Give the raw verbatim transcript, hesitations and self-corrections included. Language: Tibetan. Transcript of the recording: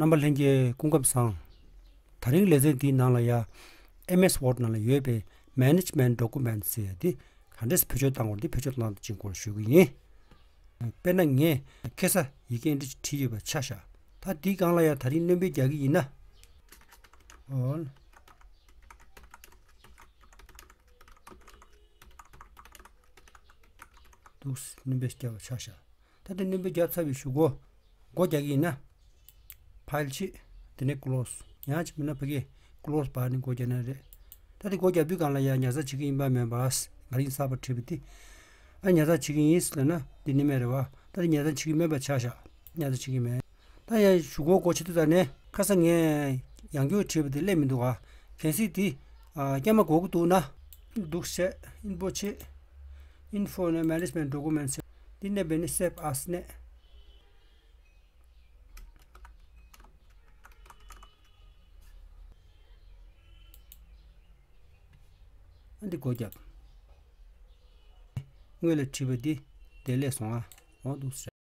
རྣམ་པ་ལྷན་རྒྱས་སྐུ་ཁམས་བཟང་། དེ་རིང་ལེ་ཚན་འདིའི་ནང་ལ་ཡ་ཨེམ་ཨེས་ཝརཌ་ནང་ལ་ཡོད་པའི་Management Documents ཟེར་ཡ་འདི་ག་འདྲས་བེད་སྤྱོད་བཏང་དགོས་འདི་བེད་སྤྱོད་བཏང་སྟངས་ཅིག་སྐོར་ཞུ་གི་ཡིན། དཔེར་ན་ངས་ཁ་སང་ཡི་གེ་འདི་བྲིས་ཡོད་པ་ཆ་བཞག་ད་འདིའི་སྒང་ལ་ཡ་དེ་རིང་སྣོན་པ་རྒྱག་གི་ཡིན་ན། ཨོ། འདུག་སྣོན་པ་རྒྱབ་པ་ཆ་བཞག་ད་ལྟ་སྣོན་པ་བརྒྱབ་ཚར་བའི་གཞུག་གུ་སྒོ་རྒྱག་གི་ཡིན་ན། ཕའིལ་བྱེད། དེ་ནས་ཀློ་སི། ཡང་གཅིག་མིན་ན་ཕ་གི་ཀློ་སི་བར་ནས་སྒོ་རྒྱག་ན་རེད། ད་དེ་སྒོ་རྒྱབ་དུས་སྒང་ལ་ཡང་ཉར་ཚགས་བྱེད་ཀྱི་ཡིན་པ་མིན་པ། ང་རང་གསར་པ་བྲིས་པ་དེ། ཨ་ཉར་ཚགས་བྱེད་ཀྱི་ཡིན་ཟེར་ན་དེ་ནི་མེད་རེད་བ། ད་དེ་ཉར་ཚགས་བྱེད་ཀྱི་མེད་པ་ཆ་བཞག་ཉར་ཚགས་བྱེད་ཀྱི་མེད། ད་ཡང་གཞུག་གུ་སྒོ་ཕྱེ་དུས་ད་ནས་ཁ་སང་ངས་ཡང་བསྐྱར་བྲིས་པ་དེ་སླེབས་མི་འདུག་ག་གལ་སྲིད་དེ་ཨ་སྐྱེལ་མ་དགོས་ཀྱི་འདུག་ན། འདུག་བྱས་ཨིན་པོ་བྱེད། Info ནས་Management Documents ཟེར། འདི་ནས་འབད་ནི་Save As ནས། ཨ་འདི་སྒོ་རྒྱབ། སྔོན་ལ་བྲིས་པ་འདི་བདེ་ལེགས་སོང་ཨ། འོ་འདུག་སེ།